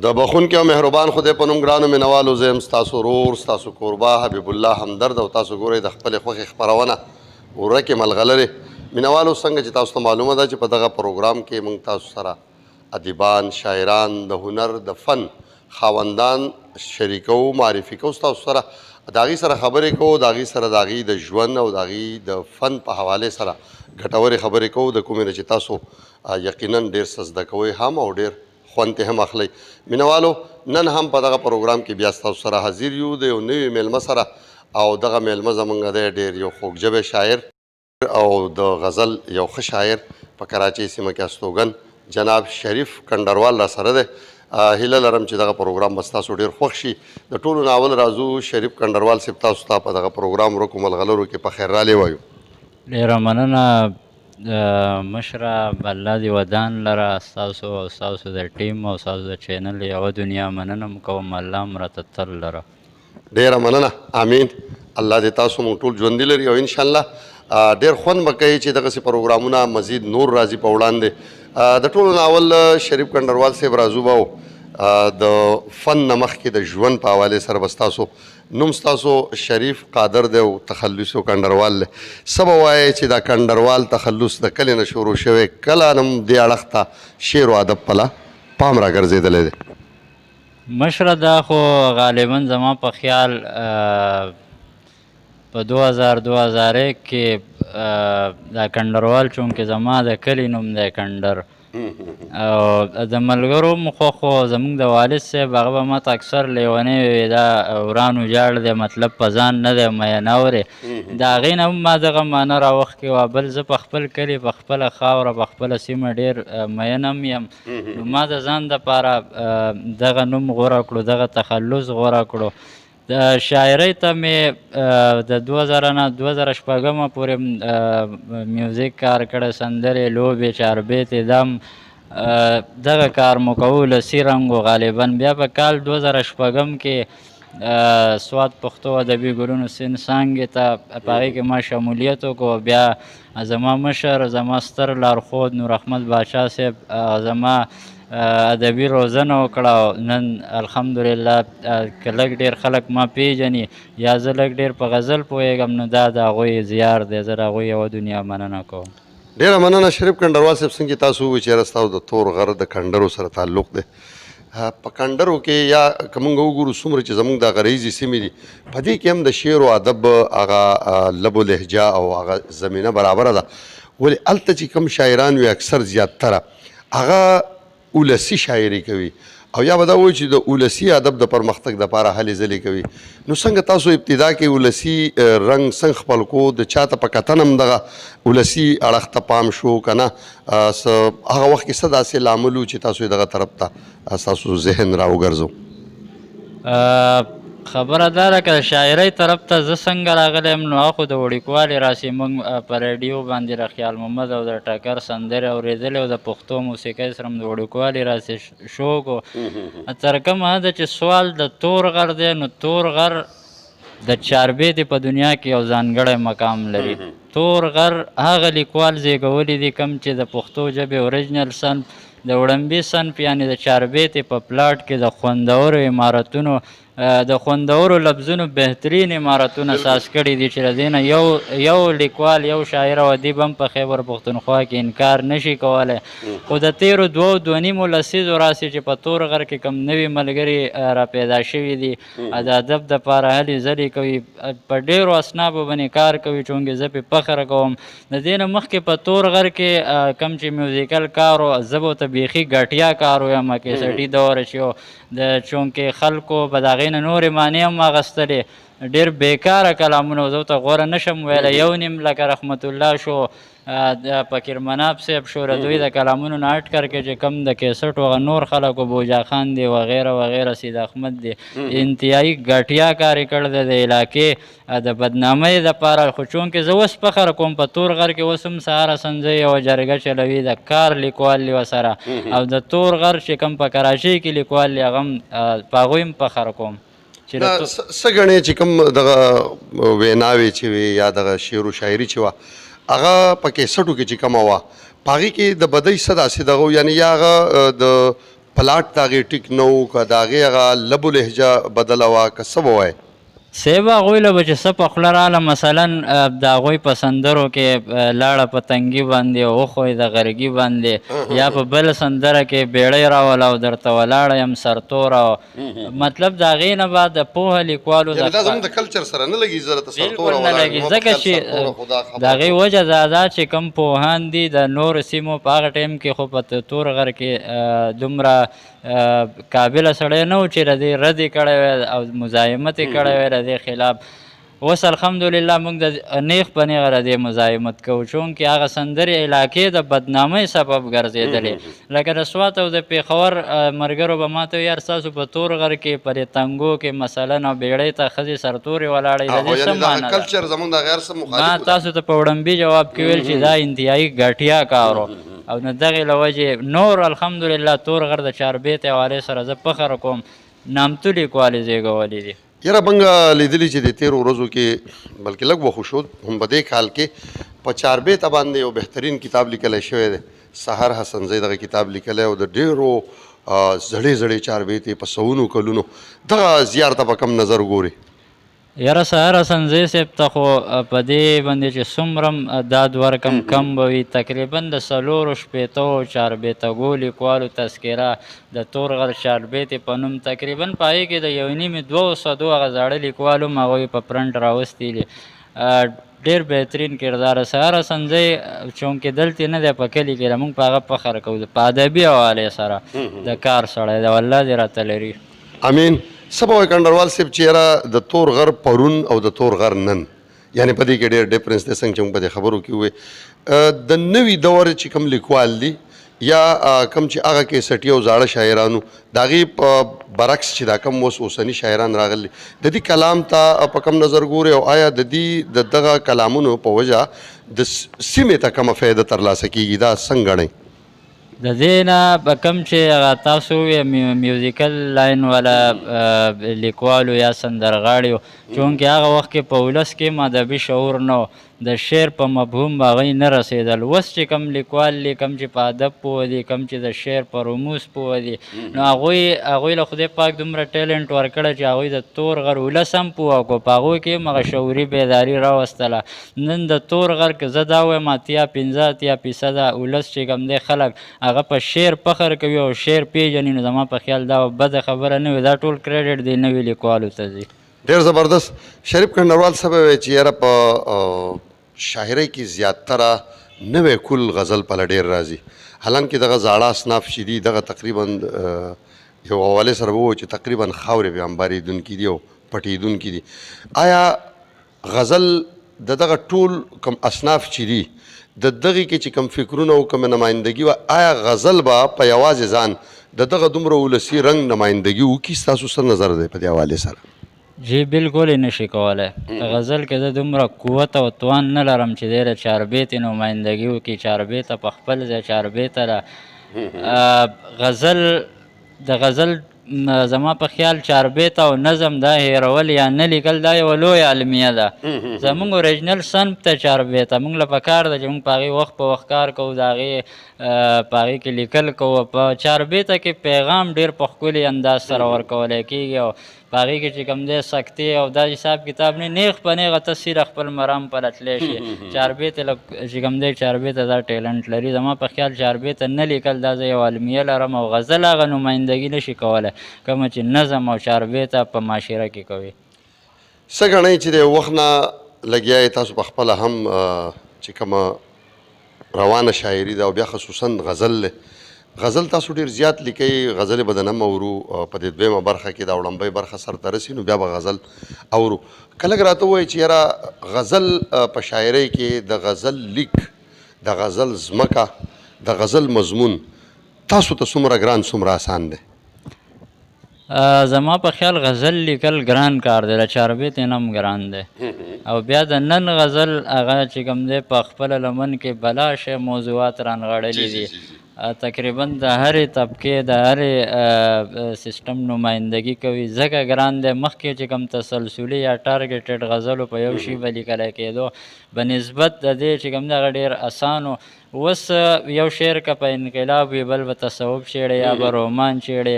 د بخونکي او مهربان خدای په نوم ګرانو مینوالو، زه یم ستاسو ورور، ستاسو کوربه حبیب الله همدرد او تاسو ګورئ د خپلې خوښې خپرونه ورکې ملغلرې. مینوالو، څنګه چې تاسو ته معلومه ده چې په دغه پروګرام کې موږ تاسو سره ادیبان، شاعران، د هنر د فن خاوندان شریکو، معرفي کوو، ستاسو سره د هغې سره خبرې کوو، د هغې سره د هغې د ژوند او د هغې د فن په حوالې سره ګټورې خبرې کوو، د کومې نه چې تاسو یقینا ډېر څه زده کوئ هم او ډېر خوند هم اخلئ. مینوالو، نن هم په دغه پروګرام کې بیا ستاسو سره حاضر یو د یو نوي میلمه سره، او دغه میلمه زمونږ دی ډېر یو خوږ ژبی شاعر او د غزل یو ښه شاعر، په کراچۍ سیمه کې استوګن جناب شریف کنډروال را سره دی. هیله لرم چې دغه پروګرام به ستاسو ډېر خوښ شي. د ټولو نه اول راځو، شریف کنډروال صاحب، تاسو ته په دغه پروګرام ورکو ملغلرو کې په خیر رالی وایو. ډېره مننه مشره، الله دې ودان لره. ستاسو او ستاسو د ټیم او ستاسو د چینل یوه دنیا مننه هم کوم، الله هم راته تل لره. ډېره مننه، امین. الله دې تاسو موږ ټول ژوندي لري او انشاءالله ډېر خوند به کوي چې دغسې پروګرامونه مزید نور راځي په وړاندې. د ټولو نه اول شریف کنډروال صاحب راځو به د فن نه مخکې د ژوند په حوالې سره به ستاسو نوم، ستاسو شریف قادر دی او تخلص او کنډروال دی، څه به وایې چې دا کنډروال تخلص د کلې نه شروع شوی، کله نم دې اړخ ته شعر او ادب پله پام راګرځېدلی دی؟ مشره، دا خو غالبا زما په خیال په 2000 2001 کې دا کنډروال، چونکې زما د کلي نوم دی کنډر او د ملګرو هم خوښ و. زموږ د والد صاحب هغه به ماته اکثر لیونی وي، دا وران وجاړ دی، مطلب په ځان نه دی مین اورې. د هغې نه هم ما دغه معنی راوښکې وه. بل زه په خپل کلي، په خپله خاوره، په خپله سیمه ډېر مین هم یم، نو ما د ځان دپاره دغه نوم غوره کړو، دغه تخلص غوره کړو. د شاعرۍ ته مې د 2000 نه 2006 پورې میوزیک کار کړی، سندرې، لوبې، چاربیتې، دم دغه کار مو کوو، ولسي رنګ و غالبا. بیا په کال 2006 کې سوات پښتو ادبي ګلونو سند څانګې ته په هغې کې ما شمولیت وکړو. بیا زما مشر، زما ستر لارښود نور احمد باچا صاحب زما ادبي روزنه وکړه او نن الحمدلله که لږ ډېر خلک ما پیژني یا زه لږ ډېر په غزل پوهېږم، نو دا د هغوی زیار دی. زه د هغوی یوه دنیا مننه کوم. ډېره مننه شریف کنډروال صاحب. څنګه تاسو وویل چې یاره ستاسو د تور غر د کنډرو سره تعلق دی، په کنډرو کې یا که موږ وګورو څومره چې زموږ د غریزې سیمې دي، په دې کې هم د شعر او ادب هغه لب و لهجه او هغه زمینه برابره ده، ولې هلته چې کوم شاعران وي اکثر زیاتره هغه ولسي شاعري کوي او یا به دا وایي چې د ولسي ادب د پرمختګ دپاره هلې ځلې کوي. نو څنګه تاسو ابتدا کې ولسي رنګ څنګه خپل کو؟ د چا ته په کتنه هم دغه ولسي اړخ ته پام شو که نه؟ هغه وخت کې څه داسې لامل و چې تاسو یې دغه طرف ته ستاسو ذهن راوګرځو؟ خبره دا ده که د شاعرۍ طرف ته زه څنګه راغلی یم، نو هغه خو د وړوکوالي راسې موږ په ریډیو باندې د خیال محمد او د ټکر سندرې اورېدلې او د پښتو موسیقۍ سره هم د وړوکوالي راسې شوق و. تر کومه حده چې سوال د تور غر دی، نو تور غر د چاربیتې په دنیا کې یو ځانګړی مقام لري. تور غر هغه لیکوال زیږولي دي کوم چې د پښتو ژبې اوریجنل صنف، د وړمبي صنف، یعنې د چاربیتې په پلاټ کې د خوندورو عمارتونو، د خوندورو لفظونو بهترین عمارتونه ساز کړي دي، چې له دې نه یو یو لیکوال، یو شاعر او ادیب هم په خیبر پښتونخوا کې انکار نشي کولی. خو د تېرو دوو 2.5 لسیزو راسې چې په تور غر کې کوم نوي ملګري را پیدا شوي دي، د ادب دپاره هلې ځلې کوي، په ډېرو اصنافو باندې کار کوي، چونکې زه پرې فخر کوم. د دې نه مخکې په تور غر کې کوم چې میوزیکل کار و، زه به ورته بیخي ګټیا کار ویم، کیسټي دور چې و، د چونکې خلکو به د هغې نه نورې معنې هم اخیستلې، ډېر بېکاره کلامونه زه ورته غوره نه شم ویلی. یو نیم لکه رحمت الله شو، د فقیر مناب صاحب شو، د دوی د کلامونو نه هټ کر کې چې کوم د کیسټ هغه نور خلکو، بوجا خان دی وغیره وغیره، سید احمد دی، انتهایي ګټیا کار یې کړی دی د علاقې د بدنامۍ دپاره. خو چونکې زه اوس فخر کوم په تور غر کې اوس هم سهار حسنزی یوه جرګه چلوي، د کار لیکوال دی ورسره، او د تور غر چې کوم په کراچۍ کې لیکوال دی هغه هم په هغوی هم فخر کوم. چې دا څه ګڼې چې کوم دغه ویناوې چې وې یا دغه شعر و شاعري چې وه، هغه په کیسټو کې چې کومه وه، په هغې کې د بدۍ څه داسې دغه، یعنې یا هغه د پلاټ د هغې ټیک نه و، که د هغې هغه لب لهجه بدله وه، که څه به وایې؟ صیب هغوی له به چې څه په خوله راله، مثلا د هغوی په سندرو کې لاړه په تنګي باندې او وښویده غرګي باندې، یا په بله سندره کې بیړۍ راوله او درته ولاړه یم سرتوره، مطلب د هغې نه به د پوهه لیکوالو یعنې دا زموږ د کلچر سره نه لګي، زه درته سرتوره بالکل نه ولاړ لګي، یم، ما په ځکه خیال چې سرتوره خو دا د خبره هغې وجه دا ده چې کوم پوهان دي د نورو سیمو په هغه ټایم کې خو په تور غر کې دومره قابله سړی نه و چې د دې رد یې کړی وای او مزاحمت یې کړی وای د دې خلاف. اوس الحمدلله موږ د نیغ په نیغه د دې مزاحمت کوو، چونکې هغه سندرې علاقې د بدنامۍ سبب ګرځېدلې. لکه د سوات او د پېښور ملګرو به ما ته ویل، یار ستاسو په تور غر کې په دې تنګو کې مثلا او بېړۍ ته ښځې سرتورې ولاړې، د دې څه یعنې دغه معنا ده؟ کلچر زموږ د غیر څه ما مخالف و. تاسو ته په وړمبي جواب کې ویل چې دا انتهایي ګټیا کار و، او نو دغې له وجې نور الحمدلله تور غر د چاربیتې حوالې سره زه فخر کوم، نامتو لیکوالې زېږولې دي. یاره موږ لیدلي چې د تېرو ورځو کې، بلکې لږ وخت شو، هم په دې کال کې په چاربیته باندې یو بهترین کتاب لیکلی شوی دی. سحر حسنزی دغه کتاب لیکلی او د ډېرو زړې زړې چاربیتې په سوونو کلونو، دغه زیار ته په کوم نظر ګوري؟ یاره سحر حسنزی صاحب ته خو په دې باندې چې څومره هم داد ورکم کم به وي. تقریبا د 64 چاربیتګو لیکوالو تذکره د تور غر چاربیتې په نوم، تقریبا په هغې کې د یو نیمې دوو سدو هغه زاړه لیکوال هم هغوی په پرنټ راوستي دي. ډېر بهترین کردار سحر حسنزی، چونکې دلته نه دی په کلي کې، موږ په هغه فخر کوو، په ادبي حوالې سره د کار سړی دی، والله دې راته لري. امین. څه به وایې کنډروال صاحب چې یاره د تور غر پرون او د تور غر نن، یعنې په دې کې ډېر ډفرنس دی، څنګه چې موږ په دې خبرو کې وویل، د نوي دور چې کوم لیکوال دي یا کوم چې هغه کیسټي او زاړه شاعرانو، د هغې په برعکس چې دا کوم اوس اوسني شاعران راغلي، د دې کلام ته په کوم نظر ګوري، او آیا د دې د دغه کلامونو په وجه د سیمې ته کومه فایده ترلاسه کېږي، دا څنګه ګڼئ؟ د دې نه به کوم چې هغه تاسو وویل میوزیکل لاین والا لیکوالو یا سندرغاړیو، چونکې هغه وخت کې په ولس کې هم ادبي شعور نه و، د شعر په مفهوم به هغوی نه رسېدل. اوس چې کوم لیکوال دي، کوم چې په ادب پوه دي، کوم چې د شعر په رموز پوه دي، نو هغوی له خدای پاک دومره ټیلنټ ورکړی چې هغوی د تور غر ولس هم پوه کړو، په هغوی کې هم هغه شعوري بیداري راوستله. نن د تور غر که زه دا وایم اتیا پنځه اتیا فیصده ولس چې کوم دی خلک هغه په شعر فخر کوي او شعر پېژني، نو زما په خیال دا بده خبره نه وي، دا ټول کریډټ دی نوي لیکوالو ته ځي. ډېر زبردست. شریف کنډروال صاحب وایي چې یاره په شاعرۍ کې زیاتره نوی کل غزل پله ډېر راځي، حالانکه دغه زاړه اصناف چې دي دغه تقریبا یو حوالې سره به ووایو چې تقریبا خاورې بیا انبارېدونکي دي او پټېدونکي دي. آیا غزل د دغه ټول کوم اصناف چې دي د دغې کې چې کوم فکرونه او کومه نمایندګي وه، آیا غزل به په یوازې ځان د دغه دومره ولسي رنګ نمایندګي وکړي؟ ستاسو څه نظر دی په دې حوالې سره؟ جی بالکل یې نشي کولی. په غزل کې زه دومره قوت او توان نه لرم چې دی د چاربیتې نمایندګي وکړي. چاربیته په خپل ځای چاربیته ده. غزل د غزل زما په خیال چاربیته او نظم دا هېرول یا نه لیکل دا یوه لویه المیه ده. زمونږ اوریجنل صنف ته چاربیته مونږ له پکار ده چې مونږ په هغې وخت په وخت کار کوو، د هغې په هغې کې لیکل کوو. په چاربیته کې پیغام ډېر په ښکلي انداز سره ورکولی کېږي، او په هغې کې چې کوم دی سکتې او دا حساب کتاب نه، نیغ په نیغه ته سیده خپل مرام پله تللی شي. چاربیته له چې کوم دی چاربیته دا ټیلنټ لري. زما په خیال چاربیته نه لیکل دا زه یوه المیه لرم، او غزل هغه نمایندګي نه شي کولی کومه چې نظم او چاربیته په معاشره کې کوي. څه ګڼئ چې د یو وخت نه لګیا یې تاسو په خپله هم چې کومه روانه شاعري ده او بیا خصوصا غزل دی، غزل تاسو ډېر زیات لیکئ، غزلې به د نن اورو په دې دویمه برخه کې، دا وړومبۍ برخه سر ته رسي نو بیا به غزل اورو. که لږ راته ووایئ چې یاره غزل په شاعرۍ کې د غزل لیک، د غزل ځمکه، د غزل مضمون تاسو ته څومره ګران څومره اسان دی؟ زما په خیال غزل لیکل ګران کار دی، د چاربیتې نه هم ګران دی. او بیا د نن غزل هغه چې کوم دی په خپله لمن کې بلا شی موضوعات رانغاړلي دي، تقریبا د هرې طبقې د هرې سیستم نمایندګي کوي، ځکه ګران دی. مخکې چې کوم تسلسلي یا ټارګېټډ غزلو په یو شي به لیکلی کېدو، به نسبت د دې چې کوم دی هغه ډېر اسان و. اوس یو شعر که په انقلاب وي، بل به تصوف شعر یا به رومان شعر،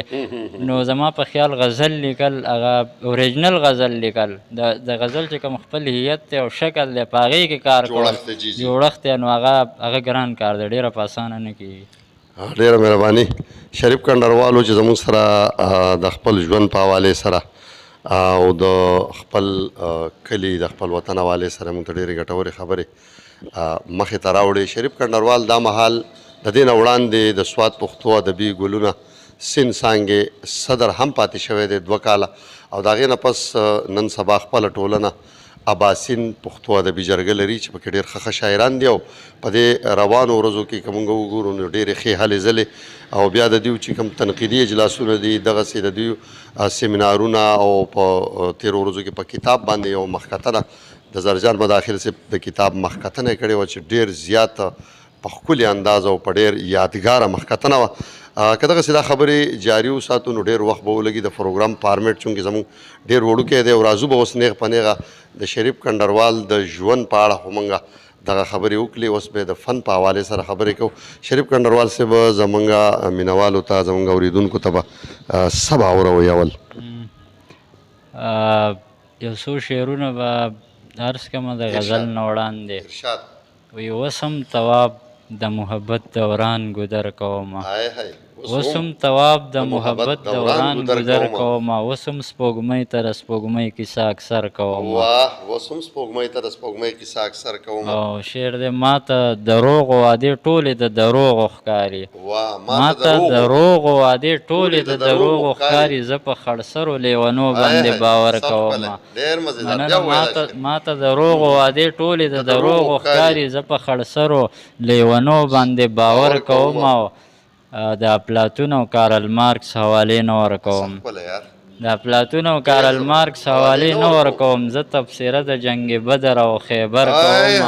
نو زما په خیال غزل لیکل، هغه اوریجنل غزل لیکل، د غزل چې کوم خپل هیئت دی او شکل دی، په هغې کې کار کول، جوړښت دی، جی جی. جوړښت دی، نو هغه ګران کار دی، ډېره په اسانه نه کېږي. ډېره مهرباني شریف کنډروالو چې زموږ سره د خپل ژوند په حوالې سره او د خپل کلي د خپل وطن حوالې سره موږ ته ډېرې ګټورې خبرې مخې ته راوړې. شریف کنډروال دا مهال د دې نه وړاندې د سوات پښتو ادبي ګلونه سین څانګې صدر هم پاتې شوی دی 2 کاله، او د هغې نه پس نن سبا خپله ټولنه اباسین پښتو ادبي جرګه لري چې پکې ډېر ښه ښه شاعران دي، او په دې روانو ورځو کې که موږ وګورو نو ډېرې ښې هلې ځلې او بیا د دوی چې کوم تنقیدي اجلاسونه دي، دغسې د دوی سیمینارونه، او په تېرو ورځو کې په کتاب باندې یو مخکتنه د زرجان مداخل صاحب د کتاب مخکتنه یې کړې وه چې ډېر زیات په ښکلي انداز او په ډېر یادګاره مخکتنه وه. که دغسې دا خبرې جاري وساتو نو ډېر وخت به ولګي. د پروګرام فارمیټ چونکې زموږ ډېر وړوکی دی، او راځو به اوس نیغ په نیغه د شریف کنډروال د ژوند په اړه خو موږ دغه خبرې وکړې، اوس به د فن په حوالې سره خبرې کوو. شریف کنډروال صاحب زموږ مینوالو ته، زموږ اورېدونکو ته به څه به اوروئ اول؟ یو څو شعرونه به عرض کړم د غزل نه وړاندې. ارشاد. وایي اوس هم تواب د محبت دوران ګودر کومه، اوس هم تواب د محبت دوران ګودر کومه، اوس هم سپوږمۍ ته د سپوږمۍ کیسه اکثر کومه. واه، اوس هم سپوږمۍ ته د سپوږمۍ کیسه اکثر کومه. او شعر دی، ما ته دروغو وعدې ټولې د دروغو ښکاري. واه، ما ته دروغو وعدې ټولې د دروغو ښکاري، زه په خړسرو لیونو باندې باور کومه. ډېر مزیدار. مننه. ما ته دروغو وعدې ټولې د دروغو ښکاري، زه په خړسرو لیونو باندې باور کومه. د افلاطون او کارل مارکس حوالې نه ورکوم، د افلاطون او کارل مارکس حوالې نه ورکوم، زه تبصره د جنګ بدر او خیبر کوم.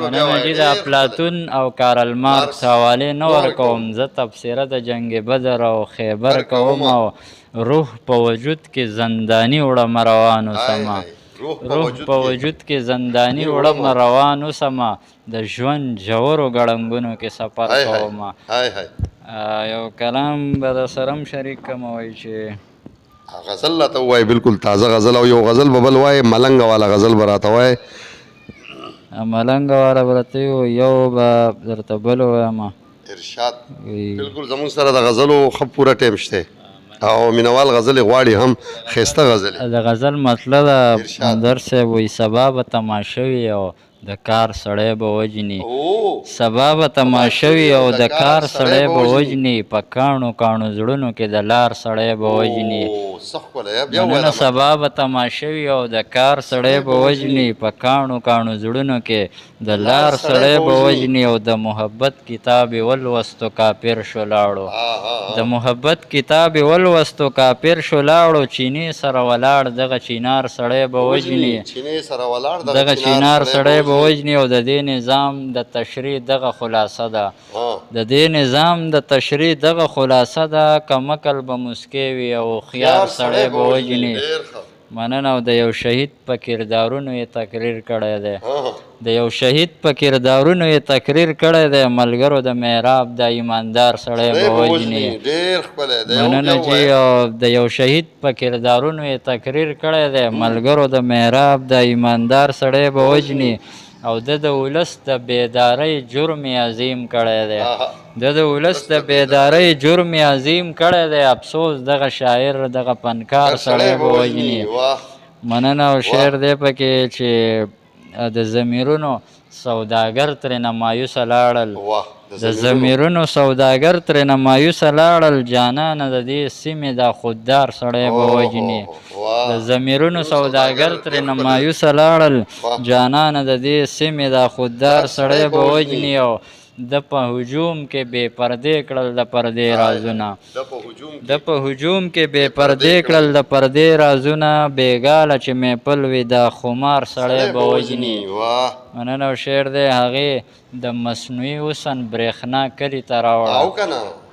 مننه جي، د افلاطون او کارل مارکس حوالې نه ورکوم، زه تبصره د جنګ بدر او خیبر کوم. او روح په وجود کې زنداني وړمه روان اوسمه، روح په وجود کې زنداني وړمه روان اوسمه، د ژوند ژورو ګړنګونو کې سفر کومه. یو کلام به در سره هم شریک کړم، وایي چې غزل راته ووایي، بالکل تازه غزل، او یو غزل به بل وایي، ملنګ والا غزل به راته وایي. ملنګ والا به راته یو به درته بل ووایم. ارشاد. بالکل زموږ سره د غزلو ښه پوره ټایم شته، او مینوال غزلې غواړي هم ښایسته غزلې. د غزل مطلب ده در صاحب وایي سبا به تماشه وي او د کار سړی به وژني، سبا به تماشه وي او د کار سړی به وژني، په کاڼو کاڼو زړونو کې د لار سړی به وژني. مننه. سبا به تماشه وي او د کار سړی به وژني، په کاڼو کاڼو زړونو کې د لار سړی به وژني. او د محبت کتاب یې ولوستو کاپر شو لاړو، د محبت کتاب یې ولوستو کاپر شو لاړو، چینې سره ولاړ دغه چینار سړی به وژني، دغه چینار سړی به وژني. او د دې نظام د تشریح دغه خلاصه ده، د دې نظام د تشریح دغه خلاصه ده، کمکل به مسکی وي او هوښیار سړی به وژني. مننه. او د یو شهید په کردارونو یې تقریر کړی دی، د یو شهید په کردارونو یې تقریر کړی دی، ملګرو د محراب د ایماندار سړی به وژني. مننه جي. او د یو شهید په کردارونو یې تقریر کړی دی، ملګرو د محراب د ایماندار سړی به وژني. او د ولس د بیدارۍ جرم عظیم کړی دی، د ولس د بیدارۍ جرم عظیم کړی دی، افسوس دغه شاعر دغه فنکار سړی به وژني. مننه. او شعر دی پکې چې د ضمیرونو سوداګر ترېنه مایوسه لاړل، د ضمیرونو سوداګر ترېنه مایوسه لاړل، جانانه د دې سیمې دا خوددار سړی به وژني. د ضمیرونو سوداګر ترېنه مایوسه لاړل، جانانه د دې سیمې دا خوددار سړی به وژني. او د په هجوم کې بې پردې کړل د پردې رازونه، د په هجوم کې بې پردې کړل د پردې رازونه، بېګاله چې محفل وي دا خمار سړی به وژني. مننه. او شعر دی، هغې د مصنوعي حسن برېښنا کلي ته راوړه،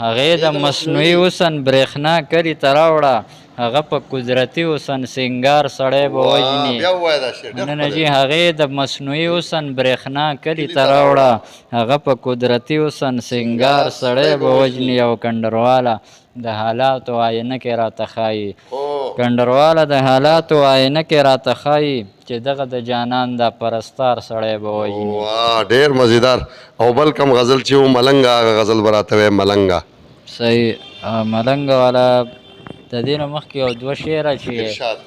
هغې د مصنوعي حسن برېښنا کلي ته راوړه، هغه په قدرتي حسن سینګار سړی به وژني. بیا ووایه دا شعر، ډېر مننه ښکلی جی. دی. هغې د مصنوعي حسن برېښنا کلي کلي ته ته راوړه، راوړه، هغه په قدرتي حسن سینګار سینګار سړی سړی به به وژني. وژني. او کنډرواله د حالاتو آینه کې راته ښایي، هو کنډرواله د حالاتو آینه کې راته ښایي چې دغه د جانان دا پرستار سړی به وژني. واه، ډېر مزیدار. او بل کوم غزل چې و ملنګه، هغه غزل به راته وایې ملنګه. صحیح، ملنګ والا د دې نه مخکې یو دوه شعره چې ارشاد.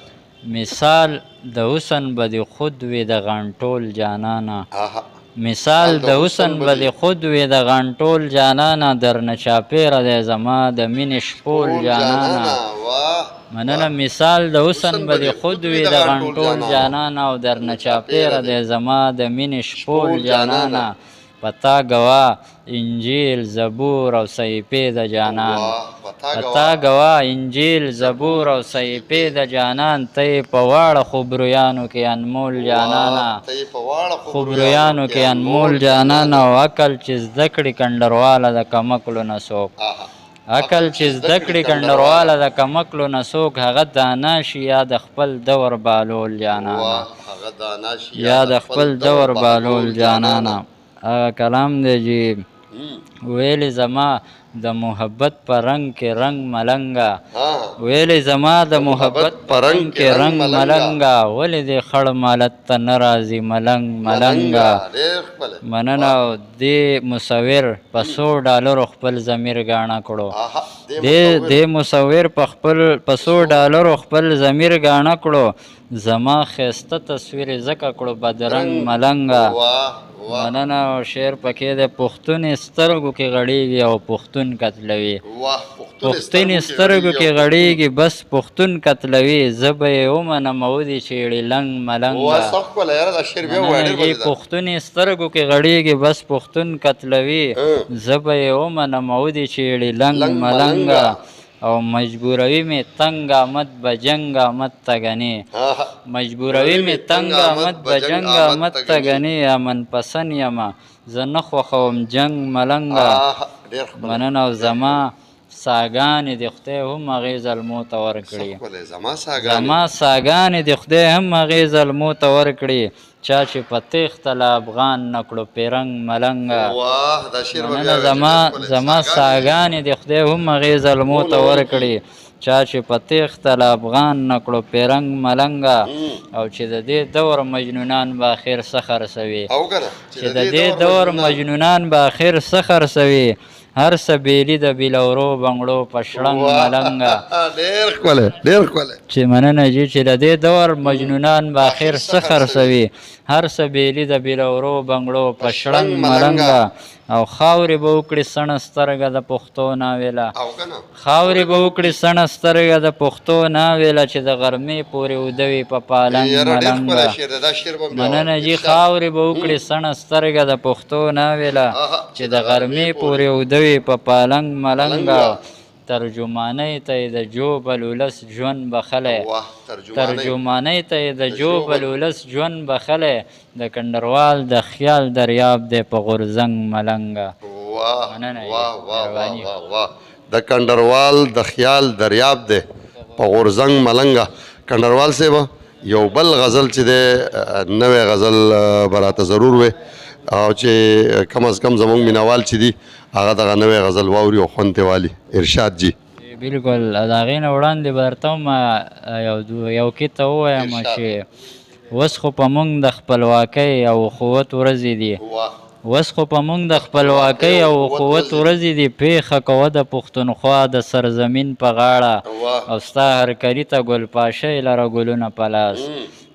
مثال د حسن به دې خود وي د غانټول جانانه، آها مثال د حسن به دې خود وي د غانټول جانانه، درنه چاپېره دی زما د مینې شپول ټول جانانه. جانانه، واه مننه. مثال د حسن به دې خود وي د غانټول جانانه، او درنه چاپېره دی زما د مینې شپول شپول جانانه. جانانه. پتا ګوا انجیل زبور او صحیفې د جانان، واه، پتا پتا ګوا ګوا انجیل زبور او صحیفې د جانان، ته یې په واړه خوبرویانو کې انمول جانانه، واه، ته یې په واړه خوبرویانو کې انمول جانانه. او عقل چې زده کړي کنډرواله د کمکلو نه څوک، آها عقل چې زده کړي کنډرواله د کمکلو نه څوک، هغه دانا شي یا د خپل دور بالول جانانه، واه، هغه دانا شي یا د خپل دور بالول جانانه. هغه کلام دی جی. ویلې زما د محبت په رنګ کې رنګ ملنګه، ها ویلې زما د محبت په رنګ کې رنګ ملنګه، ولې دې خړ مالت ته نه راځي ملنګ ملنګه. ډېر ښکلی. مننه. او دې مصور په څو ډالرو خپل ضمیر ګاڼه کړو، آها دې دې مصور په خپل په څو ډالرو خپل ضمیر ګاڼه کړو، زما ښایسته تصویر یې ځکه کړو بدرنګ ملنګه. واه واه. مننه. او شعر پکې د پښتونې سترګو کې غړیږي او پښتون قتلوي. واه، پښتونې سترګو کې غړیږي بس پښتون قتلوي، زه به یې ومنم او دې چیړي لنګ واه، ملنګه. سخت ښکلی یاره، دا شعر بیا ووایه، مننه ډېر جی. مزیدار. پښتونې سترګو کې غړیږي بس پښتون قتلوي، زه به یې ومنم او دې چیړي لنګ لنګ ملنګه. ملنګه. او مجبوروي مې تنګ آمد به جنګ آمد ته ګنې، آها مجبوروي مې تنګ آمد به جنګ آمد ته ګنې، امن پسند یمه زه نه خوښوم جنګ ملنګه. آها، ډېر ښکلی. مننه. او زما ساګانې د خدای هم هغې زلمو ته ورکړي، ښکلی، زما ساګانې، زما ساګانې د خدای هم هغې زلمو ته ورکړي، چا چې په تېښته له افغان نه کړو پیرنګ ملنګه. واه، دا شعر به مننه. بیا وایې چې زما ډېر ښکلی. زما ساګانې د خدای هم هغې زلمو ته ورکړي، چا چې په تېښته له افغان نه کړو پیرنګ ملنګه. او چې د دې دور مجنونان به اخر څه خرڅوي، او کنه چې د دې دور مجنونان به اخر څه خرڅوي، هر څه بیلي د بیلورو بنګړو په شړنګ ملنګه. ډېر ښکلی، ډېر ښکلی. چې مننه جی. چې د دې دور مجنونان به اخر څه خرڅوي، هر څه بیلي د بیلورو بنګړو په شړنګ ملنګه. او خاورې به وکړي سڼه سترګه د پښتو ناویله، او کنه خاورې به وکړي سڼه سترګه د پښتو ناویله، چې د غرمې پورې اوده وي په پالنګ یاره ډېر ملنګه. ښکلی شعر دی، دا شعر به هم بیا مننه ووایې. جی. خاورې به وکړي سڼه سترګه د پښتو ناویله، چې د غرمې پورې اوده وي په پالنګ ملنګه. ترجمانۍ ته یې د جوبل ولس ژوند بخښلی، واه، ترجمانۍ، ترجمانۍ ته یې د جوبل ولس ژوند بخښلی، د کنډروال د خیال دریاب دی په غورځنګ ملنګه. واه مننه جی، واه واه واه. مهرباني. واه واه، د کنډروال د خیال دریاب دی په غورځنګ ملنګه. کنډروال صاحب، یو بل غزل چې دی، نوی غزل به راته ضرور وي، او چې کم از کم زموږ مینوال چې دي هغه دغه نوی غزل واوري او خوند ترې والي. ارشاد جی. بالکل. د هغې نه وړاندې به درته هم یو کیته ووایم ارشاد. چې اوس خو په موږ د خپلواکۍ او اخوت ورځې دي، واه اوس خو په موږ د خپلواکۍ او اخوت ورځې دي، پېښه کوه د پښتونخوا د سرزمین په غاړه، واه او ستا هرکلي ته ګلپاشۍ لره ګلونه په لاس،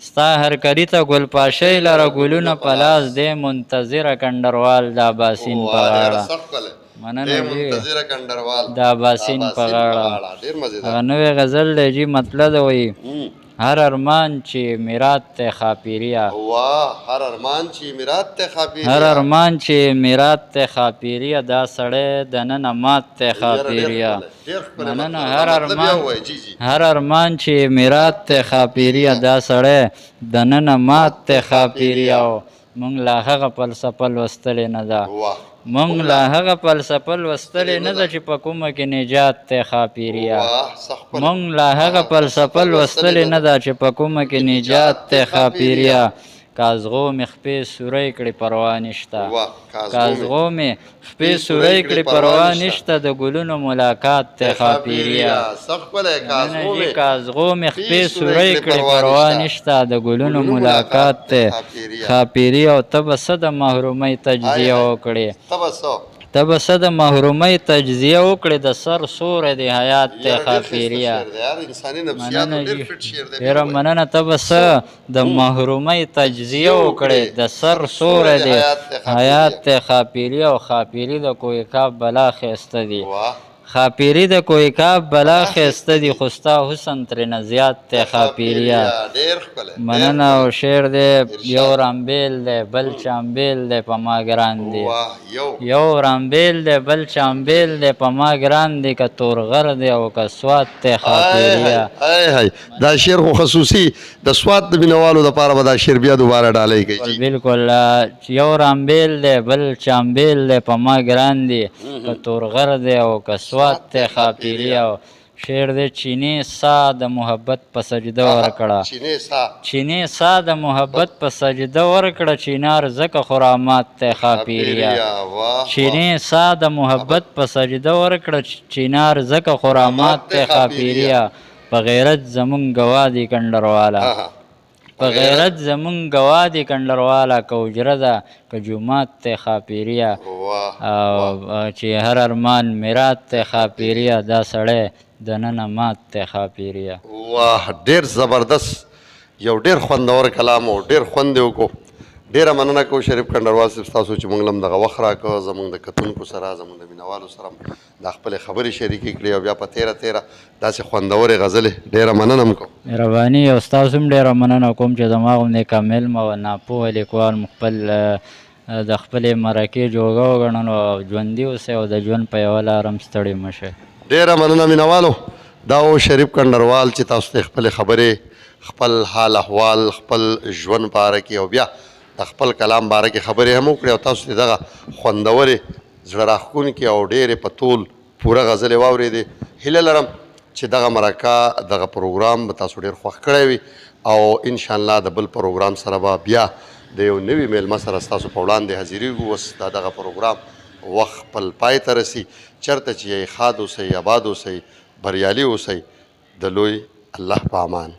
ستا هرکلي ته ګلپاشۍ لره ګلونه په لاس دی، منتظره کنډروال د اباسین په واه، ډېر غاړه. سخت ښکلی. مننه دی جی. منتظره کنډروال د اباسین په غاړه. ډېر مزیدار. هغه نوی غزل دی جی. مطلب وایي هر ارمان چې میرات ته خاپیریا، واه، هر ارمان چې میرات ته خاپیریا، هر ارمان چې میرات ته خاپیریا، دا سړی دننه مات ته خاپیریا. ډېر ښکلی. مننه. مطلب. هر دا مطلب ارمان بیا ووایه جی جی. هر ارمان چې میرات ته خاپیریا، دا سړی دننه مات ته خاپیریا. او مونږ لا هغه فلسفه لوستلې نه ده. مونږ لا هغه فلسفه لوستلې نه ده چې په کومه کې نجات دی ښاپېریا. مونږ لا هغه فلسفه لوستلې نه ده چې په کومه کې نجات دی ښاپېریا. کازغو مې خپې سورۍ کړې پروا نشته، کازغو مې خپې سورۍ کړې پروا نشته، د ګلونو ملاقات دی ښاپېریا. کازغو مې خپې سورۍ کړې پروا نشته، د ګلونو ملاقات دی ښاپېریا. او ته به څه د محرومۍ تجزیه وکړې، ته به څه د محرومۍ تجزیه وکړې، د سر سوری دی حیات دی ښاپېریا. مننه جي، ډېره مننه. ته به څه د محرومۍ تجزیه وکړې، د سر سوری دی حیات دی ښاپېریا. او ښاپېري د کوه کاف بلا ښایسته دي، ښاپېري د کوه کاف بلا ښایسته دي، خو ستا حسن ترېنه زیات دی ښاپېریا. مننه. او شعر دی، یو رامبېل دی بل چامبېل دی په ما ګران دی، یو رامبېل دی بل چامبېل دی په ما ګران دی، که تور غر دی او که سوات دی ښاپېریا. دا شعر خو خصوصي د سوات د مینوالو دپاره به دا شعر بیا دوباره ډالۍ کوي. بالکل، یو رامبېل دی بل چامبېل دی په ما ګران دی، که تور غر دی او که سوات ته ښاپېریا. شعر دی، چینې سا د محبت په سجده ورکړه، چینې سا د محبت په سجده ورکړه، چینار ځکه خو رامات دی ښاپېریا. چینې سا د محبت په سجده ورکړه، چینار ځکه خو رامات دی ښاپېریا. په غیرت زمونږ ګواه دي کنډرواله، په غیرت زمونږ ګواه دي کنډرواله، که حجره ده که جومات دی ښاپېریا. او چې هر ارمان میرات دی ښاپېریا، دا سړی دننه مات دی ښاپېریا. واه، ډېر زبردست، یو ډېر خوندور کلام او ډېر خوند یې وکړو. ډېره مننه کوو شریف کنډروال صاحب ستاسو چې موږ له هم دغه وخت راکړ، زموږ د کتونکو سره، زموږ د مینوالو سره دا خپلې خبرې شریکې کړې او بیا په تېره تېره داسې خوندورې غزلې. ډېره مننه هم کوم. مهرباني. او ستاسو هم ډېره مننه کوم چې زما غوندې کم علمه او ناپوهه لیکوال مو خپل د خپلې مرکې جوګه وګڼلو. او ژوندي اوسئ او د ژوند په یوه لار هم ستړي مه شئ. ډېره مننه مینوالو. دا و شریف کنډروال چې تاسو ته خپلې خبرې، خپل حال احوال، خپل ژوند په اړه کې او بیا د خپل کلام باره کې خبرې هم وکړې او تاسو ته دغه خوندورې زړه راښکونکې او ډېرې په تول پوره غزلې واورېدې. هیله لرم چې دغه مرکه، دغه پروګرام به تاسو ډېر خوښ کړی وي او انشاءالله د بل پروګرام سره به بیا د یو نوي میلمه سره ستاسو په وړاندې حاضرېږو. اوس دا دغه پروګرام وخت خپل پای ته رسي. چېرته چې یئ ښاد اوسئ، اباد اوسئ، بریالي اوسئ. د لوی الله په امان.